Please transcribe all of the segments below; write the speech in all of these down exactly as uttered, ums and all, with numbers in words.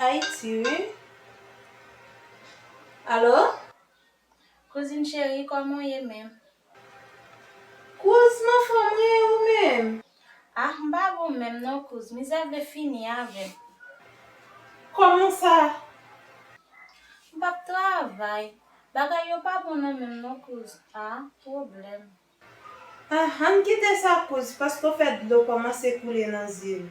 Ayiti, wi. Alo? Kouzin cheri, kòman w ye menm? Kouz, m anfòm, wi, ou menm? Ah, m pa bon menm non, kouz. Mizè vle fini avè m. Kòman sa? M p ap travay. Bagay yo pa bon nan men m non, kouz. Ah, pwoblèm. Ah, ann kite sa, kouz, paske w fè dlo kòmanse koule nan zye m.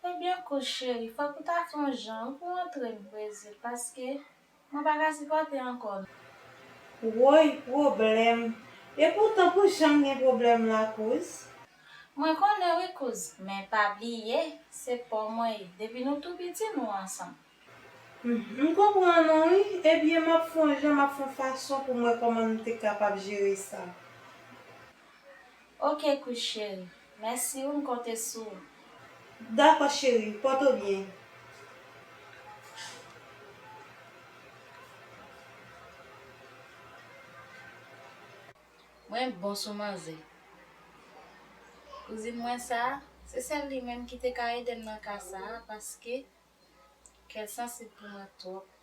Ebyen, kouz cheri, fòk ou ta fè yon jan wi pou w antre m Brezil, paske mwen pa ka sipòte ankò non. Woy, pwoblèm. Epoutan, pou jan m gen pwoblèm la, kouz. Mwen konnen wi, kouz, men pa bliye, se pa w mwen ye. Depi nou tou piti, nou ansanm. M, m konprann ou wi. Ebyen, m ap fè yon jan, m ap fè yon fason pou m wè kòman m te kapab jere sa. Oke, kouz cheri. Mèsi wi, m konte sou ou. Dakò, cheri. Pòte w byen. Mwen bon sou manzè. Kouzin mwen sa a, se sèl li menm ki te ka ede m nan ka sa a, paske kè l sansib pou mwen twòp.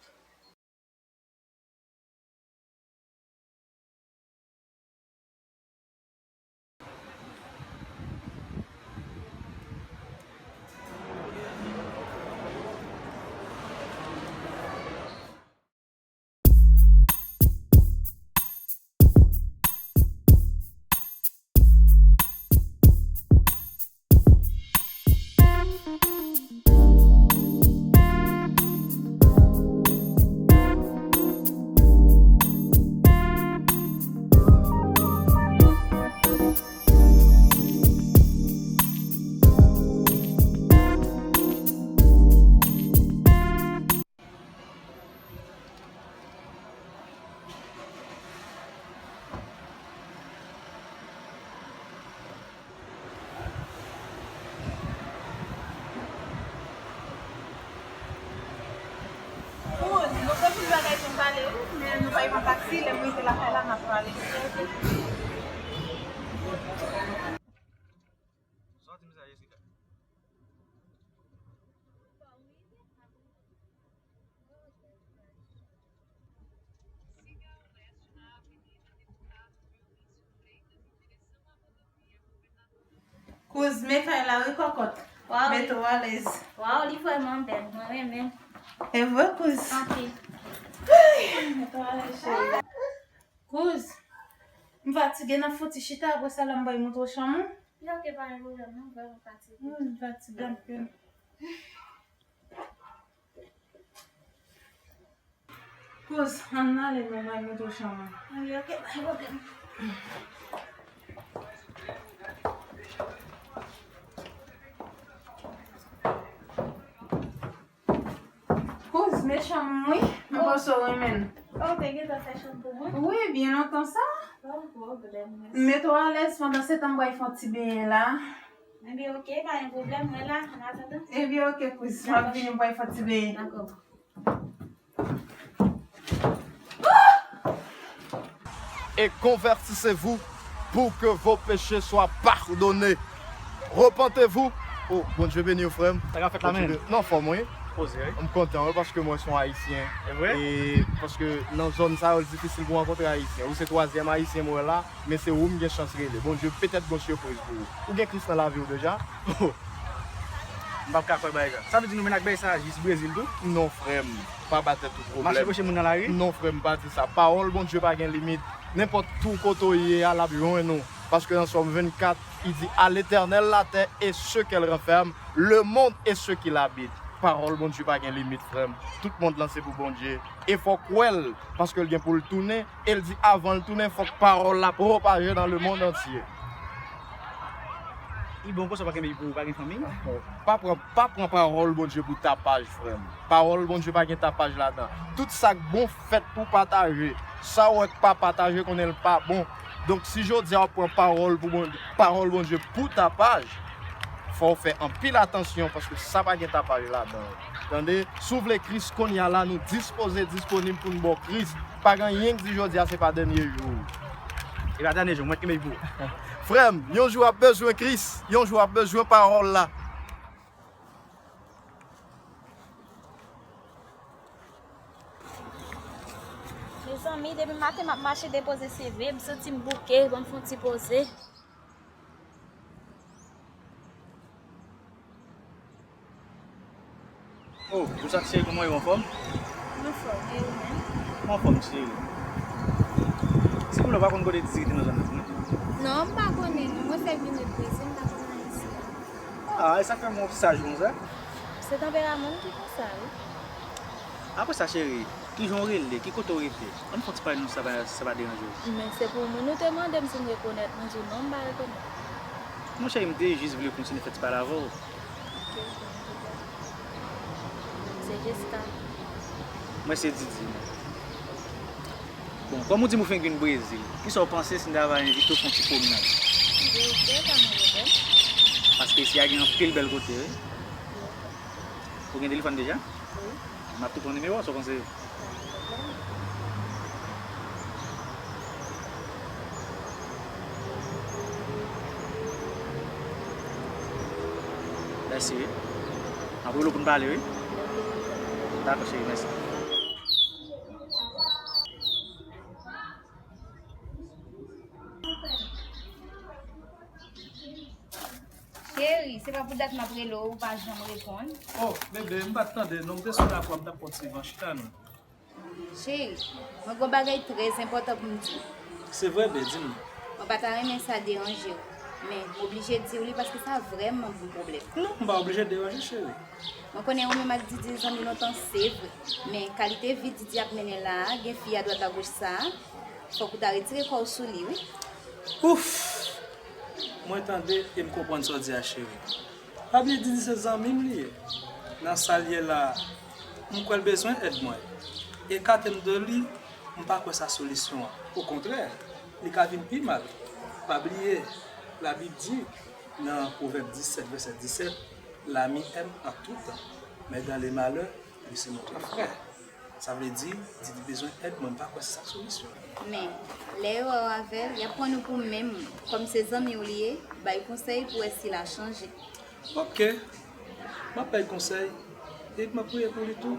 Kouz, nou gen anpil bagay pou n pale wi, men nou pa pran taksi, lè m rive lakay la, n ap pale. Sa w di m sa, Jessica? Kouz, men kay la wi kòkòt. Waw. Mete w alèz. Waw, li vrèman bèl. Mwen renmen. E vre, kouz? Anpil. Ay, mete w alèz, cheri. Kouz, m fatige, n ap fè yon ti chita, apre sa la m bay montre w chanm ou. Li oke, pa gen pwoblèm, non, m vrèman fatige. Hmm, m fatige anpil. Kouz, ann ale, non, bay montre w chanm ou. Wi, oke, pa gen pwoblèm. Kouz, met chanm ou wi. M panse w renmen l. Oh, te gentan fè chanm pou mwen? Wi, byen lontan sa. Pa gen pwoblèm, mèsi. Met w alèz, pandan se tan m pral fè yon ti benyen la. Ebyen, oke, pa gen pwoblèm, mwen la, an atandan. Ebyen, oke, kouz, m ap vini, m pral fè yon ti benyen. Dakò. Et convertissez-vous pour que vos péchés soient pardonnés. Repentez-vous. Oh, Bondye beni w, frè m. Sa k ap fèt la menm? Non, anfòm wi. Poze wi. M kontan wi, paske mwen se yon Ayisyen. E vre? E paske nan zòn sa yo, li difisil pou w rankontre Ayisyen. Ou se twazyèm Ayisyen m wè la, men se ou m gen chans rele. Bondye petèt gon sipriz pou ou. Ou gen Kris nan lavi w deja? M p ap ka kwè bagay sa. Sa vle di nou mennen ak bagay sa jis Brezil tou? Non, frè m. Pa ba tèt ou pwoblèm. Mache preche moun nan lari? Non, frè m, pa di sa. Pawòl Bondye pa gen limit. Nenpòt tou kote w ye a, l ap jwenn ou. Paske nan Sòm vennkat, li di, À l'Éternel la terre et ce qu'elle renferme, le monde et ceux qui l'habitent. Pawòl Bondye pa gen limit, frè m. Tout mond lan se pou Bondye. E fò w kwè l, paske l gen pou l tounen. E l di, avan l tounen, fòk pawòl la pwopaje dans le monde entier. Li bon konsa, w pa kenbe l pou ou, pa gen fanmi? Pa pran, pa pran pawòl Bondye pou tapaj, frè m. Pawòl Bondye pa gen tapaj ladan. Tout sa k bon fèt pou pataje. Sa w wè k pa pataje, konnen l pa bon. Donk, si jodi a w ap pran pawòl pou Bondye, pawòl Bondye pou tapaj, fò w fè anpil atansyon, paske sa pa gen tapaj ladan. Tande? Si w vle Kris kounye a la, nou dispoze, disponib pou n ba w Kris. Pa gen anyen k di jodi a se pa dènye jou. E pa dènye jou, mwen kenbe pou ou. Frè m, yon jou w ap bezwen Kris, yon jou w ap bezwen pawòl la. Maten m ap mache depoze C V, m santi m bouke, ban m fè yon ti poze. Oh, Bouchak cheri, kòman w ye, w anfòm? M anfòm, e ou menm? M anfòm, cheri. Sipouvle, w pa konn kote Didi rete nan zòn nan, non? Non, m pa konnen, non. Mwen fèk vin ret Brezil, m pa konn anyen isi a. Ah, e sa k fè m wè w saj konsa? Se tanperaman m ki konsa, wi. Apre sa, cheri, kijan w rele? Ki kote w rete? Ann fè yon ti pale nou, si sa pa, si sa pa deranje w. Men se pou moun ou te mande m si m rekonèt, mwen di w non, m pa rekonèt. Monchè, m te jis vle kontinye fè ti pale avè w. Ok, ok, m te kontan. Se Jessica. Mwen se Didi. Bon, kòm ou di m ou fenk vin Brezil, kisa w panse si n ta va envite w fè yon ti pwomnad? M di w ok, pa gen pwoblèm. Paske isi a gen anpil bèl kote, wi. Ou gen telefòn deja? Wi. M ap tou pran nimewo a, sa w panse? Mèsi, wi. M ap rele w pou n pale, wi. Dakò, cheri, mèsi. Cheri, se pa pou dat m ap rele w, ou pa janm reponn. Oh, bebe, m pa t tande, non, m te sou lakwa, m t ap pran ti van, chita non. Cheri, mwen gen yon bagay trè enpòtan pou m di w. Se vre, bebe, di m. Mwen pa ta renmen sa deranje w, men m oblije di w li paske sa vrèman bon pwoblèm. Non, m pa oblije deranje, cheri. Mwen konnen ou menm ak Didi zanmi lontan, se vre, men kalite vi Didi ap mennen la a, gen fi adwat agoch sa a, fòk ou ta retire kò w sou li, wi. Ouf! Mwen tande e m konprann sa w di a, cheri. Pa bliye Didi se zanmi m li ye. Nan sa l ye la a, m kwè l bezwen èd mwen. Ekate m de li, m pa kwè sa solisyon an. Okontrè, li ka vin pi mal. Pa bliye, Labib di nan Pwovèb disèt, vèsè disèt, l'ami aime en tout temps, mais dans les malheurs, il se montre frère. Sa vle di, Didi bezwen èd mwen, m pa kwè se sa k solisyon. Men, lè yo wè w avè l, y ap pran nou pou menm, kòm se zanmi w li ye, bay konsèy pou wè si l a chanje. Ok, m ap bay konsèy, epi m ap priye pou li tou,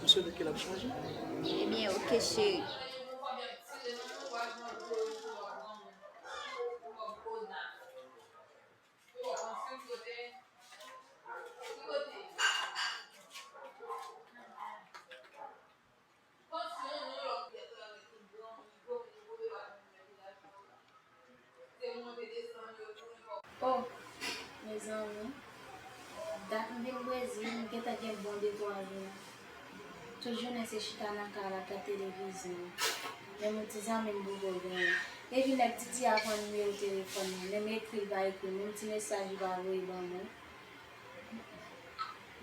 m swete ke l ap chanje. Ebyen, ok, cheri. Oh, mezanmi, dat m vin Brezil, m gentan gen bon de twa jou. Tout jounen se chita nan kay la, ap gad televizyon. Menm yon ti zanmi m poko genyen. Epi nèg Didi a pran nimewo telefòn mwen, menm ekri l pa ekri m, menm ti mesaj li pa voye ban mwen.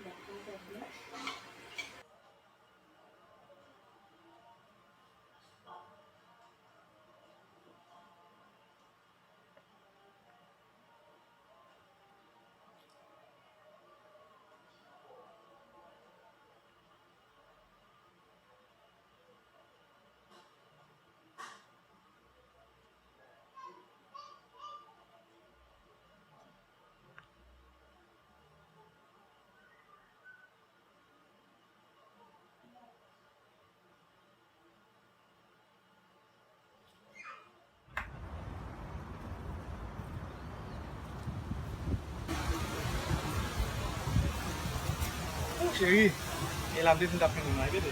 M ap ka gad non. Cheri, e la m te di m t ap fini non, e bebe.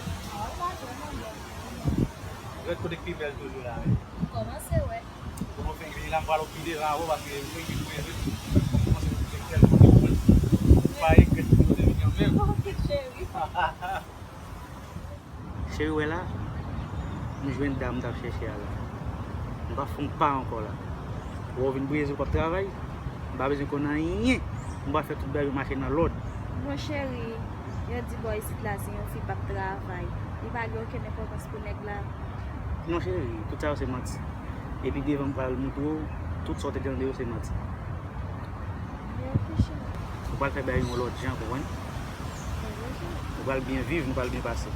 Rèd kote k pi bèl toujou la, wi. Ou kòmanse wè. Kote w fenk vini la, m pral pi devan avè w, paske mwen ki pou ede. Ou kòmanse pou fè kèk kote pou mwen. Pa regrèt kote w te vini an menm. Ok, cheri. Cheri, w wè la, m jwenn dam m t ap chèche a la. M pa fè yon pa ankò la. Wè w vin Brezil, w p ap travay, m pa bezwen konn anyen. M pral fè tout bagay yo mache nan lòd. Bon, cheri, yo di bò isit la, si yon fi p ap travay, li pa gen okenn enpòtans pou nèg la. Non, cheri, tout sa yo se manti. Epi devan m pral montre w, tout sa w te tande yo se manti. Ou pral fè bagay yon lòt jan, konprann? Ou pral byen viv, nou pral byen pase.